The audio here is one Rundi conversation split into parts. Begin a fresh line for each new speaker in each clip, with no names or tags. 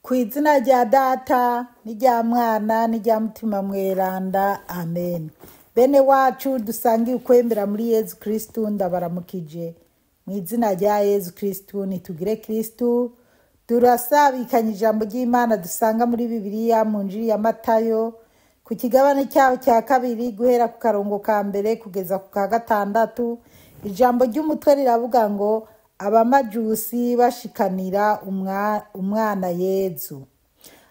Ku izina rya Data n'irya Mwana n'irya Mutima Mweranda, amen. Bene wacu dusangiye ukwemera muri Yezu Kristu, ndabaramukije mu izina rya Yezu Kristu. Nitugire Kristu. Turasabikanya ijambo ry'Imana dusanga muri Bibiliya mu Njiri ya Matayo ku kigabane cyaho cya kabiri, guhera ku karongo ka mbere kugeza ku ka gatandatu. Ijambo ry'umutwe riravuga ngo abamajusi bashikanira umwana Yezu.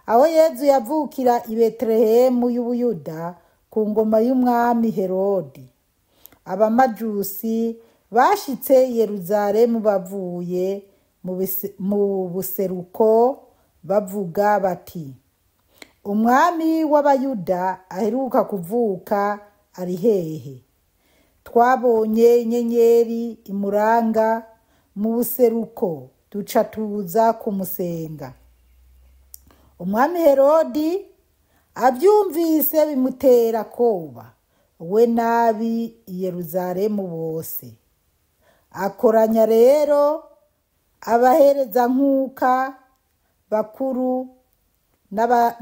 Aho Yezu yavukira i Betelehemu y'Ubuyuda ku ngoma y'umwami Herodi. Abamajusi bashitse i Yeruzalemu bavuye mu buseruko bavuga bati: Umwami w'Abayuda aheruka kuvuka ari hehe? Twabonye inyenyeri imuranga mu buseruko, duca tuza kumusenga. Umwami Herodi abyumvise bimutera koba, we n'ab'i Yeruzalemu bose. Akoranya rero abaherezankuka bakuru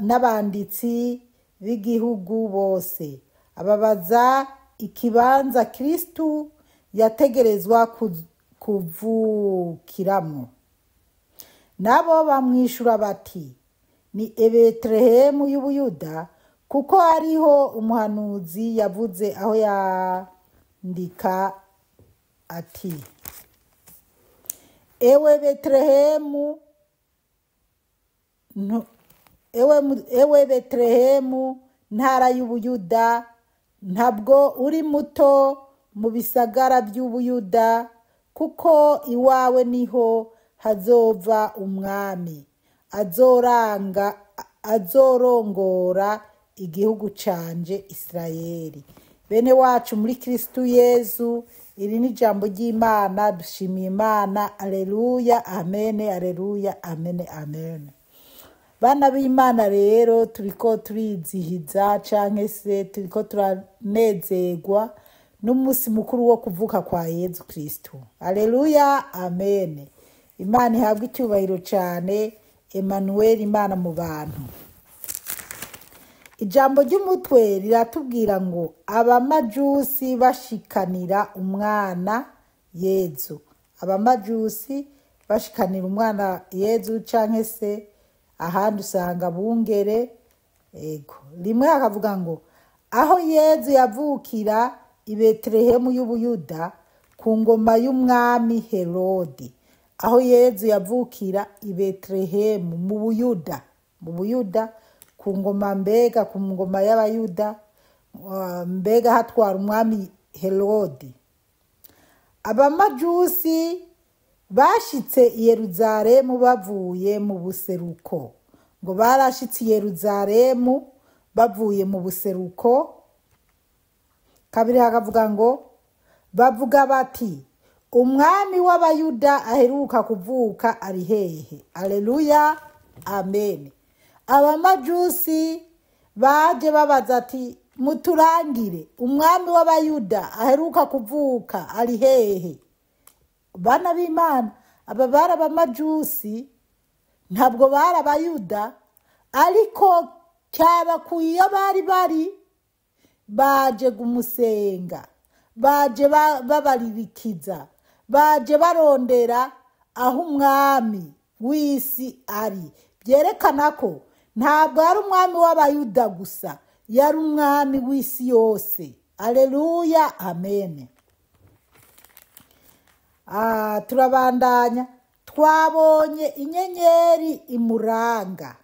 n'abanditsi b'igihugu bose, ababaza ikibanza Kristu yategerezwa kuvukiramwo. Nabo bamwishura bati: Ni i Betelehemu y'Ubuyuda, kuko ariho umuhanuzi yavuze aho yandika ati: Ewe Betelehemu, ewe Betelehemu, ntara y'Ubuyuda, ntabwo uri muto mu bisagara by'Ubuyuda, kuko iwawe niho hazova umwami azorongora igihugu canje Isirayeli. Bene wacu muri Kristu Yezu, iri ni ijambo ry'Imana. Dushimiye Imana. Aleluya, amene, aleluya, amene, amene. Bana b'Imana rero, turiko turizihiza canke se turiko turanezerwa n'umunsi mukuru wo kuvuka kwa Yezu Kristu. Aleluya, amene. Imana ihabwe icyubahiro cane. Emmanuel, Imana mu bantu. Ijambo ry'umutwe riratubwira ngo abamajusi bashikanira umwana Yezu. Abamajusi bashikanira umwana Yezu, canke se ahandi usanga bungere. Ego rimwe akavuga ngo aho Yezu yavukira i Betelehemu y'Ubuyuda ku ngoma y'umwami Herodi. Aho Yezu yavukira i Betelehemu mu Buyuda, mu Buyuda ku ngoma, mbega ku ngoma y'Abayuda, mbega hatwara umwami Herodi. Abamajusi bashitse i Yeruzalemu bavuye mu buseruko. Ngo barashitse i Yeruzalemu bavuye mu buseruko. Kabiri hakavuga ngo bavuga bati: Umwami w'Abayuda aheruka kuvuka ari hehe? Aleluya, amen. Abamajusi baje babaza ati: Muturangire umwami w'Abayuda aheruka kuvuka ari hehe? Bana b'Imana, aba bari abamajusi, ntabwo bari Abayuda, ariko cyabakuye iyo bari bari, baje kumusenga, baje babaririkiza, baje barondera aho umwami w'isi ari. Byerekana ko ntabwo ari umwami w'Abayuda gusa, yari umwami w'isi yose. Aleluya, amen. Turabandanya. Twabonye inyenyeri imuranga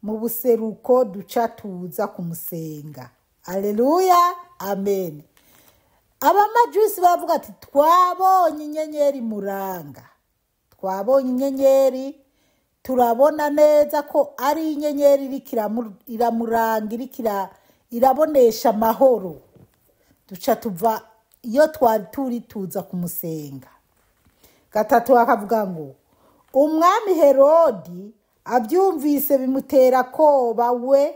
mu buseruko, duca tuza kumusenga. Aleluya, amen. Abamajusi baravuga ati: Twabonye inyenyeri imuranga, twabonye inyenyeri, turabona neza ko ari inyenyeri iriko iramuranga, iriko irabonesha amahoro, duca tuva iyo twari turi tuza kumusenga. Gatatu akavuga ngo umwami Herodi abyumvise bimutera koba, we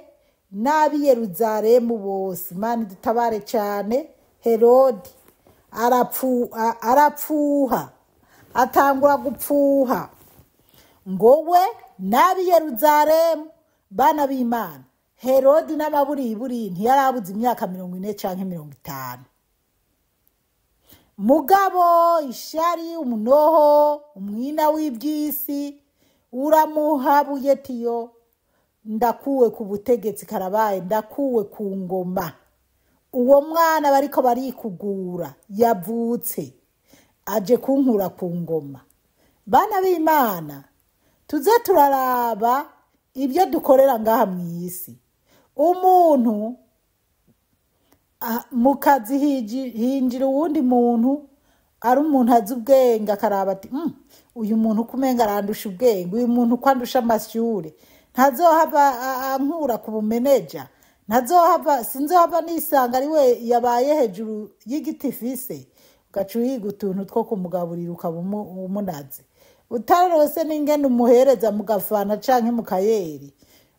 n'ab'i Yeruzalemu bose. Imana idutabare cyane. Herodi arapfuha, atangura gupfuha ngo we N'ab'i Yeruzalemu, bana b'Imana, Herodi n'amaburiburi ntiyarabuze imyaka 40 canke 50. Mugabo ishari, umunoho, umwina w'iby'isi uramuhabuye tiyo ndakuwe ku butegetsi karabaye, ndakuwe ku ngoma. Uwo mwana bariko barikugura yavutse aje kunkura ku ngoma. Bana b'Imana, tuze turaraba ibyo dukorera ngaha mw'isi. Umuntu mu kazi hinjira uwundi muntu ari umuntu azi ubwenge, akaraba ati uyu muntu uko umenga arandusha ubwenge, uyu muntu uko andusha amashure, ntazohava ankura ku bumeneja, ntazohava, sinzohava nisanga ari we yabaye hejuru y'igiti ifise. Ugaca uhiga utuntu two kumugaburira ukaba umunaze, utarose n'ingene umuhereza mugafana canke mu kayeri,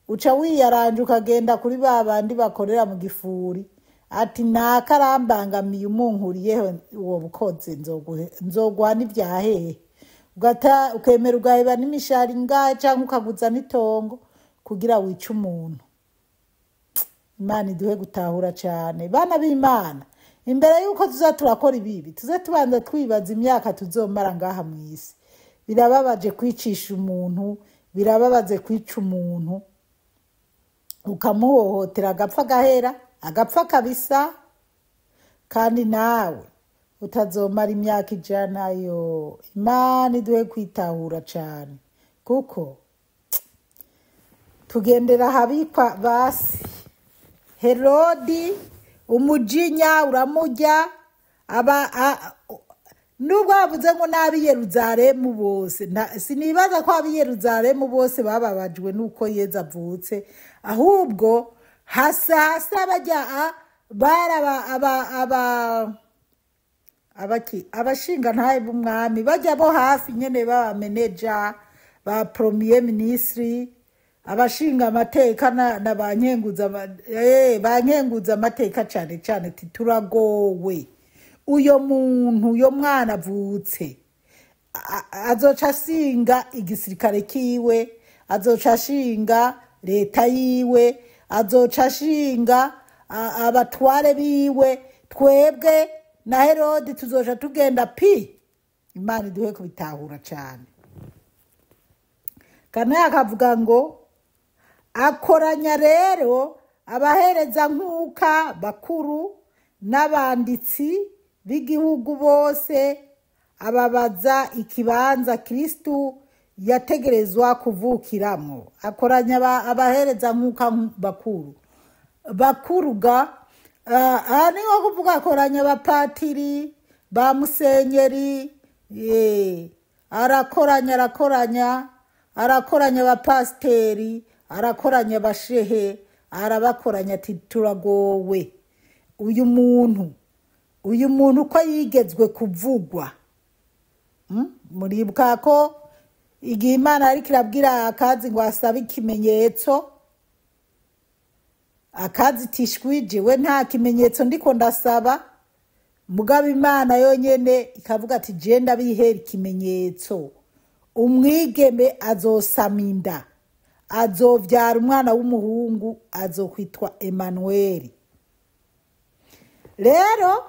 uca wiyaranje ukagenda kuri ba bandi bakorera mu gifuri, ati naka arambangamiye, umunkuriyeho uwo bukoze nzoguha n'ivya hehe. Ugata ukemera ugaheba n'imishahara ingahe canke ukaguza n'itongo kugira wice umuntu. Imana iduhe gutahura cane. Bana b'Imana, imbere yuko tuza turakora ibibi, tuze tubanza twibaza imyaka tuzomara ngaha mw'isi. Birababaje kwicisha umuntu, birababaje kwica umuntu ukamuhohotera agapfa gahera, agapfa kabisa, kandi nawe utazomara imyaka 100. Yo Imana iduhe kwitahura cane, kuko tugendera ahabikwa basi. Herodi umujinya uramurya, nubwo bavuze ngo n'ab'i Yeruzalemu bose, sinibaza ko ab'i Yeruzalemu bose bababajwe nuko Yezu avutse, ahubwo hasa hasa bajya baraba abaki abashinga ntaye b'umwami, bajya bo hafi nyene baba manager ba premier ministre, abashinga amateka na ba nkenguza ba nkenguza amateka cane cane, ati turagowe, uyo muntu uyo mwana avutse azoca asinga igisirikare kiwe, azoca ashinga leta yiwe, azoca ashinga abatware biwe, twebwe na Herodi tuzoca tugenda pi. Imana iduhe kubitahura cane. Kane akavuga ngo akoranya rero abahereza nkuka bakuru n'abanditsi b'igihugu bose, ababaza ikibanza Kristu yategerezwa kuvukiramo. Akoranya abahereza nkuka bakuru bakuruga, aha ni nko kuvuga akoranya abapatiri ba musenyeri, arakoranya arakoranya arakoranya abapasiteri, arakoranya abashehe, arabakoranya ati turagowe, uyu muntu uko yigezwe kuvugwa. Muribuka ko igihe Imana ariko irabwira Akazi ngo asabe ikimenyetso, Akazi tishwije we nta kimenyetso ndiko ndasaba, mugabo Imana yonyene ikavuga ati je ndabihera ikimenyetso, umwigeme azosama inda, azovyara umwana w'umuhungu, azokwitwa Emmanuel. Rero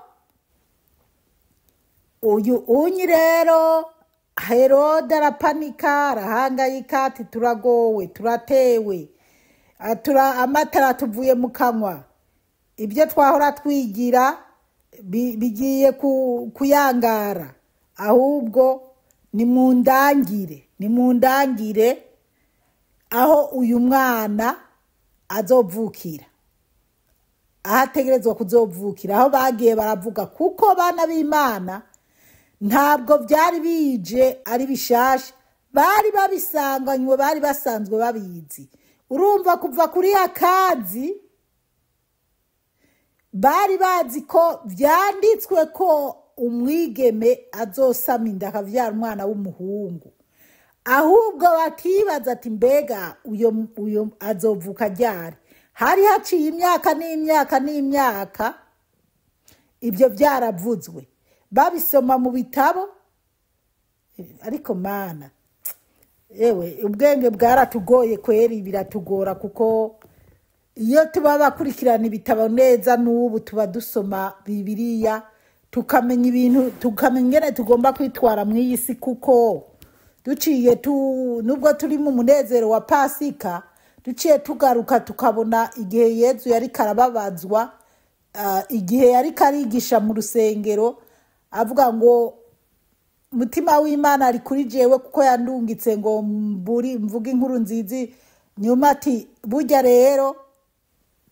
uyu unyi rero Herode arapanika, arahangayika ati turagowe, turatewe, amatara tuvuye mu kanwa, ibyo twahora twigira bigiye kuyangara, ahubwo nimundangire, nimundangire aho uyu mwana azovukira, aho ategerezwa kuzovukira, aho bagiye baravuga. Kuko bana b'Imana ntabwo byari bije ari bishasha, bari babisanganywe, bari basanzwe babizi. Urumva kuva kuri Akazi bari bazi ko vyanditswe ko umwigeme azosama inda akavyara umwana w'umuhungu, ahubwo bakibaza ati mbega uyo azovuka ryari? Hari haciye imyaka n'imyaka n'imyaka ibyo vyaravuzwe, babisoma mu bitabo. Ariko Mana, Ewe, ubwenge bwaratugoye kweri, biratugora, kuko iyo tuba bakurikirana ibitabo neza n'ubu tuba dusoma Bibiliya, tukamenya ibintu, tukamenya ingene tugomba kwitwara mu iyi si, kuko duciye tu nubwo turi mu munezero wa Pasika, duciye tugaruka tukabona igihe Yezu yari karababazwa, igihe yari karigisha mu rusengero avuga ngo mutima w'Imana ari kuri jewe kuko yandungitse ngo mburi mvuge inkuru nziza, nyuma ati burya rero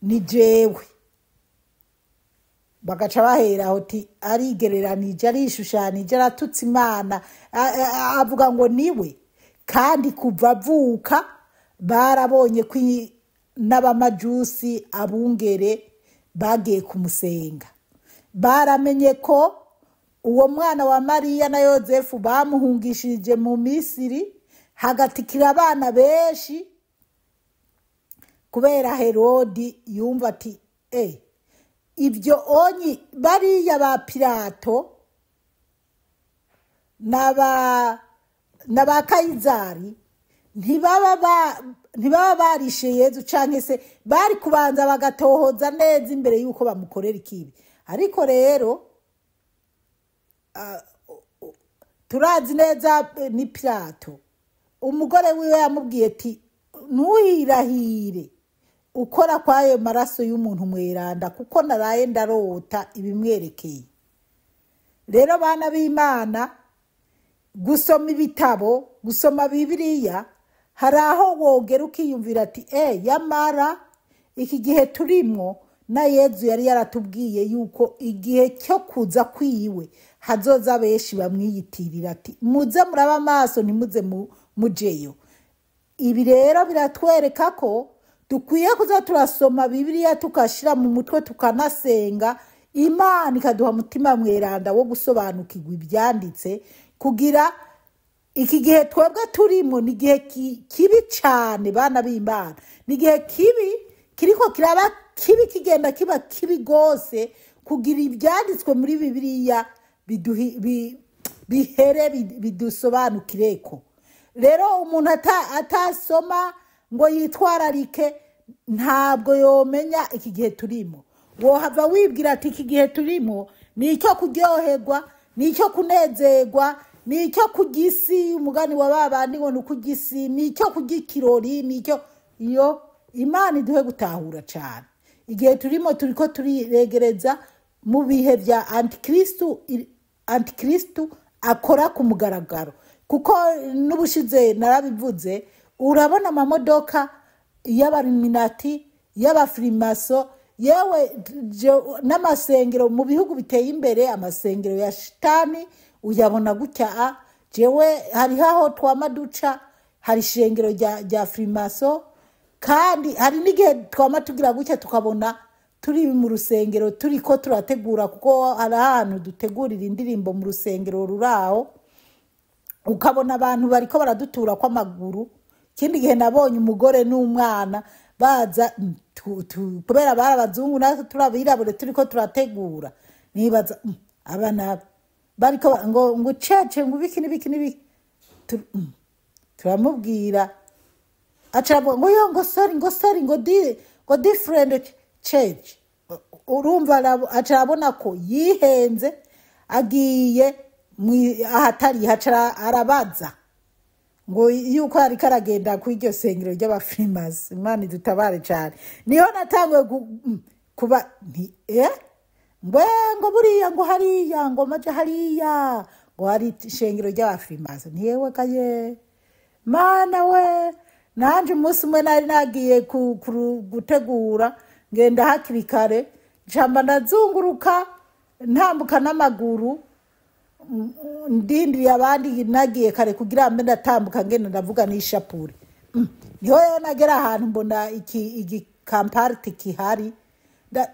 ni jewe. Bagaca bahera aho ati arigereranije, arishushanije, aratutse Imana, avuga ngo niwe. Kandi kuva avuka barabonye ko n'abamajusi abungere bagiye kumusenga, baramenye ko uwo mwana wa Mariya na Yozefu bamuhungishije mu Misiri, hagatikira abana benshi kubera Herodi yumva ati ibyo onyi bariya ba Pilato n'aba Kayizari ntibaba barishe Yezu, canke se bari kubanza bagatohoza neza imbere yuko bamukorera ikibi. Ariko rero turazi neza ni Pilato, umugore wiwe yamubwiye ati ntuhirahire ukora kwayo maraso y'umuntu mweranda, kuko naraye ndarota ibimwerekeye. Rero bana b'Imana, gusoma ibitabo, gusoma Bibiliya, hari aho wogera ukiyumvira ati yamara iki gihe turimwo na Yezu yari yaratubwiye yuko igihe cyo kuza kwiwe hazoza benshi bamwiyitirira ati muze muraba amaso ntimuze mujeyo. Ibi rero biratwereka ko dukwiye kuza turasoma Bibiliya, tukashira mu mutwe, tukanasenga Imana ikaduha mutima mweranda wo gusobanukirwa ibyanditse, kugira iki gihe twebwe turimo ni igihe kibi cyane bana b'Imana, ni igihe kibi kiriko kiraba kibi, kigenda kiba kibi gose, kugira ibyanditswe muri Bibiliya bihere bidusobanukireko. Rero umuntu atasoma ngo yitwararike ntabwo yomenya iki gihe turimo. Wohava wibwira ati iki gihe turimo ni icyo kuryoherwa, ni icyo kunezerwa, ni icyo kurya isi, umugani wa babandi ngo ni ukurya isi, ni icyo kurya ikirori, ni icyo. Iyo Imana iduhe gutahura cyane igihe turimo, turiko turiregereza mu bihe bya Antikristu akora ku mugaragaro, kuko n'ubushize narabivuze, urabona amamodoka y'abaruminati, y'abafirimaso, yewe n'amasengero mu bihugu biteye imbere, amasengero ya shitani uyabona gutya. Jewe hariho aho twama duca, hari ishengero rya firimaso, kandi hari n'igihe twama tugira gutya tukabona turi mu rusengero turiko turategura, kuko hari ahantu dutegurira indirimbo mu rusengero ruraho, ukabona abantu bariko baradutura kw'amaguru. Ikindi gihe nabonye umugore n'umwana baza kubera bari abazungu natwe turabirabure turiko turategura, nibaza abana bariko ngo cece ngo biki n'ibiki n'ibiki, turamubwira aca ngo yo ngo sorry, ngo sorry, ngo di ngo different church. Urumva aca arabona ko yihenze, agiye ahatari, haca arabaza ngo yuko ariko aragenda kuri iryo sengero ry'abafirimazi. Imana idutabare cyane. Niho natanguye kuba nti ngwe ngo buriya ngo hariya ngo maje hariya ngo hari ishengero ry'abafirimazi. Ntiyewe kaye mana we, nanje umunsi umwe nari nagiye gutegura, ngenda hakiri kare, ncamba ndazunguruka ntambuka n'amaguru, ndindiriye abandi, nagiye kare kugira mbe ndatambuka ngenda ndavuga n'ishapure. Niho rero nagera ahantu mbona igikampariti kihari,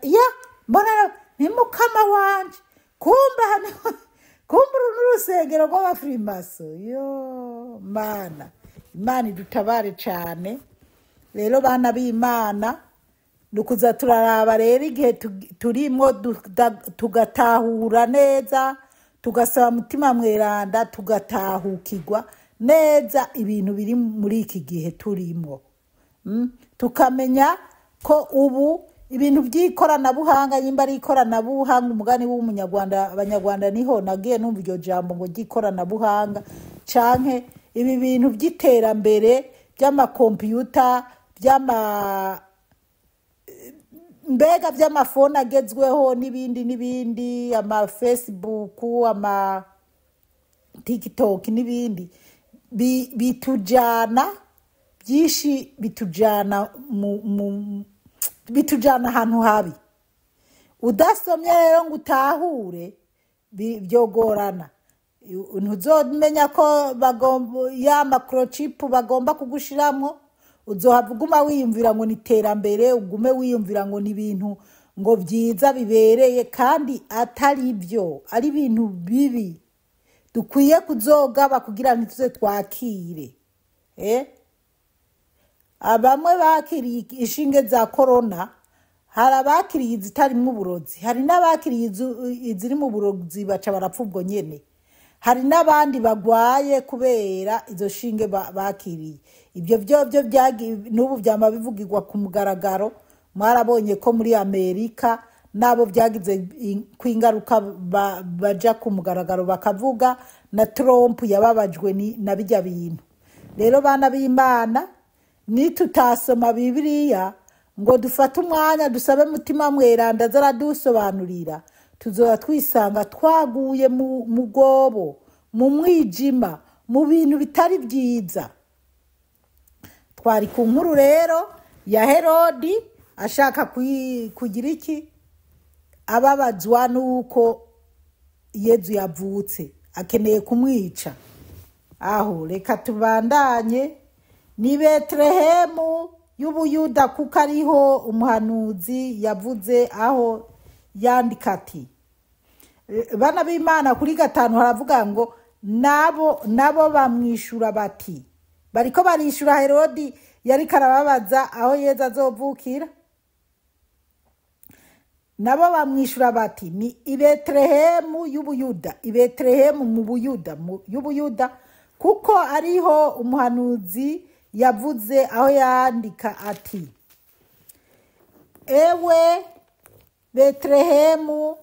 ya mbona ni mukama wanje, kumbe hano kumbe uru n'urusengero rw'abafirimaso. Yo mana, Imana idutabare cyane. Rero bana b'Imana, nukuza turaraba rero igihe turimo, tugatahura neza, tugasaba mutima mweranda, tugatahukirwa neza ibintu biri muri iki gihe turimo. Tukamenya ko ubu ibintu by'ikoranabuhanga, nimba ari ikoranabuhanga, umugani w'umunyarwanda, abanyarwanda niho nagiye numva iryo jambo ngo ry'ikoranabuhanga, canke ibi bintu by'iterambere by'amakompiyuta, mbega by'amafone agezweho n'ibindi n'ibindi, ama Facebook, ama TikTok n'ibindi, bitujana byinshi, bitujana bitujana ahantu habi. Udasomye rero ngo utahure byogorana. Ntuzomenya ko ya microchip bagomba kugushiramwo, uzohava uguma wiyumvira ngo ni iterambere, ugume wiyumvira ngo ni ibintu ngo byiza bibereye, kandi atari byo, ari ibintu bibi dukwiye kuzogaba kugira ntituze twakire. Abamwe bakiriye inshinge za korona, hari abakiriye izitarimwo uburozi, hari n'abakiriye iziri mu burozi baca barapfa ubwo nyene, hari n'abandi bagwaye kubera izo shinge bakiriye. Ibyo vyovyo n'ubu vyama bivugirwa ku mugaragaro. Mwarabonye ko muri Amerika nabo vyagize kwingaruka, baja ku mugaragaro bakavuga, na Trump yababajwe na bijya bintu. Rero bana b'Imana, nitutasoma Bibiliya ngo dufate umwanya dusabe Mutima Mweranda aze aradusobanurira, tuzoba twisanga twaguye mu rwobo, mu mwijima, mu bintu bitari byiza. Twari ku nkuru rero ya Herodi ashaka kugira iki, ababazwa nuko Yezu yavutse, akeneye kumwica. Aho reka tubandanye. Ni Betelehemu y'Ubuyuda, kuko ariho umuhanuzi yavuze aho yandika ati, bana b'Imana, kuri 5 haravuga ngo nabo bamwishura bati, bariko barishura Herodi yariko arababaza aho Yezu azovukira. Nabo bamwishura bati, ni i Betelehemu y'Ubuyuda, i Betelehemu mu Buyuda, y'Ubuyuda, kuko ariho umuhanuzi yavuze aho yandika ati, ewe Betelehemu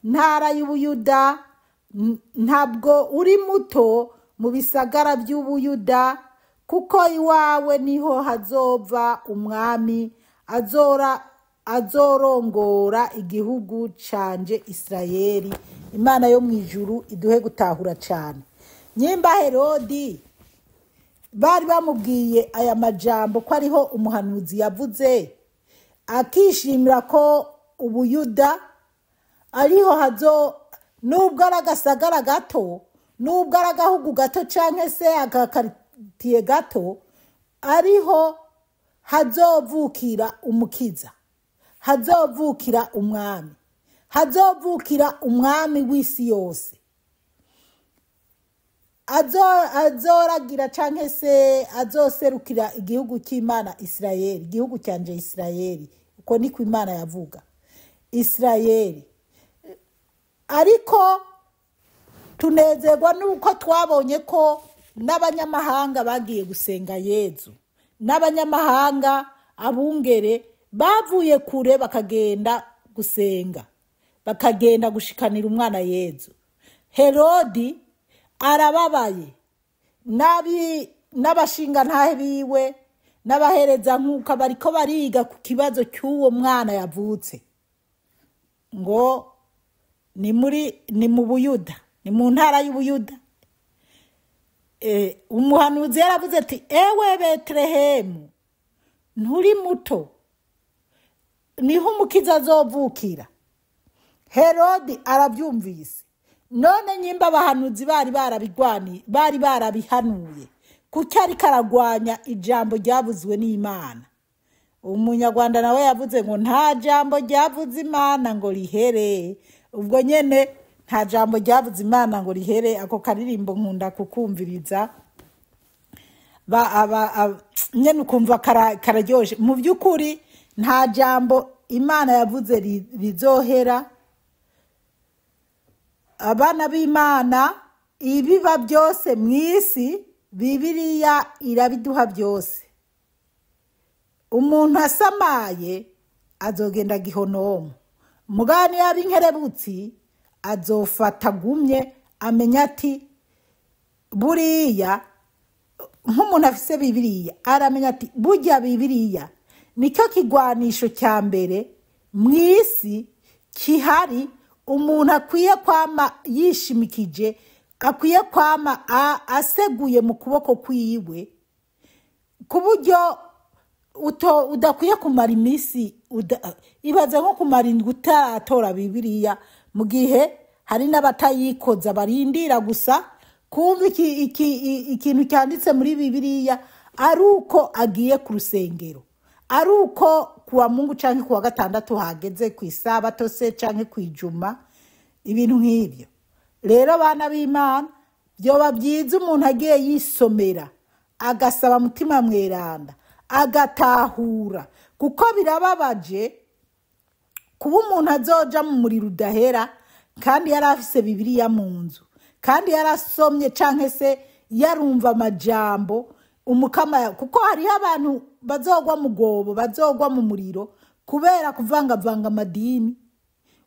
ntara y'Ubuyuda, ntabwo uri muto mu bisagara by'Ubuyuda, kuko iwawe niho hazova umwami azorongora igihugu canje Isirayeli. Imana yo mwijuru iduhe gutahura cyane. Nyimba Herodi bari bamubwiye aya majambo ko ariho umuhanuzi yavuze, akishimira ko Ubuyuda ariho hazo, nubwo ari agasagara gato, nubwo ari agahugu gato canke se agakaritiye gato, ariho hazovukira umukiza, hazovukira umwami, hazovukira umwami w'isi yose, azoragira canke se azoserukira igihugu cy'Imana Isirayeli, igihugu cyanje Isirayeli. Uko niko Imana yavuga Isirayeli. Ariko tunezerwa nuko twabonye ko n'abanyamahanga bagiye gusenga Yezu, n'abanyamahanga abungere bavuye kure bakagenda gusenga, bakagenda gushikanira umwana Yezu. Herodi arababaye, n'abashinga ntahe biwe n'abahereza nkuko bariko bariga ku kibazo cy'uwo mwana yavutse, ngo ni mu Buyuda, ni mu ntara y'Ubuyuda. Umuhanuzi yaravuze ati, ewe Betelehemu nturi muto, niho umukiza azovukira. Herodi arabyumvise. None nyimba abahanuzi bari barabigwani, bari barabihanuye, kuki ariko aragwanya ijambo ryavuzwe n'Imana? Umunyarwanda nawe yavuze ngo nta jambo ryavuze Imana ngo rihere. Ubwo nyene nta jambo ryavuze Imana ngo rihere, ako karirimbo nkunda kukumviriza, nyene ukumva kararyoshe. Mu by'ukuri nta jambo Imana yavuze rizohera. Abana b'Imana, Ibiba byose mu isi, Bibiliya irabiduha byose. Umuntu asamaye azogenda gihonomo, mugani yaba inkerebutsi azofata agumye amenya ati buriya nk'umuntu afise Bibiliya aramenya ati burya Bibiliya nicyo kigwanisho cya mbere mu isi kihari, umuntu akwiye kwama yishimikije, akwiye kwama aseguye mu kuboko kwiwe, ku buryo udakwiye kumara iminsi, ibaze nko kumara indwi utaratora Bibiliya, mu gihe hari n'abatayikoza barindira gusa kumva ikintu cyanditse muri Bibiliya ari uko agiye ku rusengero, ari uko kuwa Mungu canke kuwa gatandatu hageze ku isabato se canke ku ijuma, ibintu nk'ibyo. Rero bana b'Imana, byoba byiza umuntu agiye yisomera agasaba Mutima Mweranda agatahura, kuko birababaje kuba umuntu azoja mu muriro udahera kandi yari afise Bibiliya mu nzu, kandi yarasomye canke se yarumva amajambo umukama, kuko hariho abantu bazogwa mu gobo, bazogwa mu muriro kubera kuvangavanga amadini.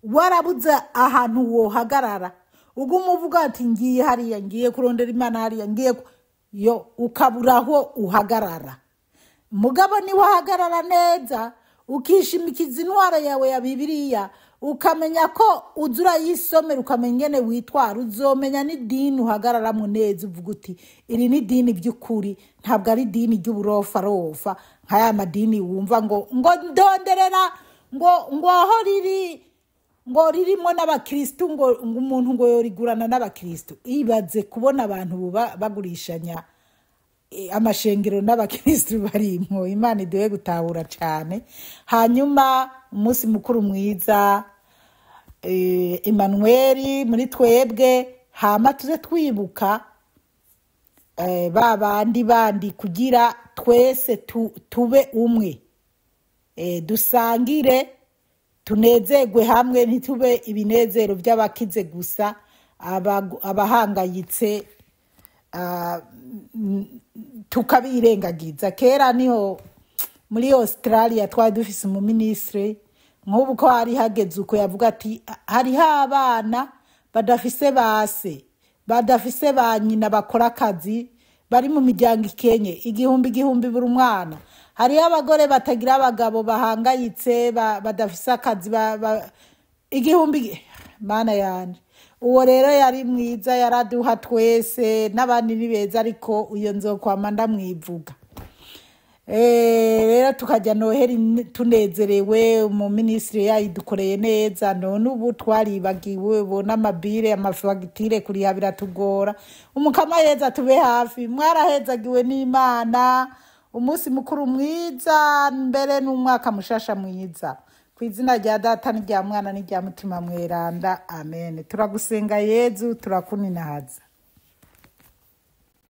Warabuze ahantu wohagarara, uguma uvuga ati ngiye hariya, ngiye kurondera Imana hariya, ngiye yo, ukabura aho uhagarara. Mugabo ni wahagarara neza, ukishimikiza intwaro yawe ya Bibiliya, ukamenya ko uza urayisomera, ukamenya ingene witwara, uzomenya n'idini uhagararamwo neza, uvuga uti iri ni idini ry'ukuri, ntabwo ari idini ry'uburofarofa nka ya madini wumva ngo ndonderera ngo aho riri ngo ririmo n'abakristu, ngo umuntu ngo yorigurana n'abakristu. Ibaze kubona abantu bagurishanya amashengero n'abakristu barimwo. Imana iduhe gutahura cane. Hanyuma umunsi mukuru mwiza Emmanuel muri twebwe, hama tuze twibuka ba bandi kugira twese tube umwe, dusangire tunezerwe hamwe, ntitube ibinezero by'abakize gusa, abahangayitse tukabirengagiza. Kera niho muri Australia twari dufise umuminisitiri, nk'ubu ko hari hageze uko yavuga ati hariho abana badafise base, badafise ba nyina bakora akazi, bari mu miryango ikenye, igihumbi igihumbi buri mwana. Hariho abagore batagira abagabo bahangayitse, badafise akazi, igihumbi. Mana yanje, uwo rero yari mwiza, yaraduha twese n'abandi ni beza, ariko uyo nzokwama ndamwivuga. Rero tukajya Noheli tunezerewe, umuminisitiri yayidukoreye neza. None ubu twaribagiwe, ubu n'amabire amafagitire kuriha biratugora. Umukama yeza tube hafi, mwarahezagiwe n'Imana. Umunsi mukuru mwiza mbere n'umwaka mushasha mwiza, ku izina rya Data n'irya Mwana n'irya Mutima Mweranda, amen. Turagusenga Yezu, turakuninahaza.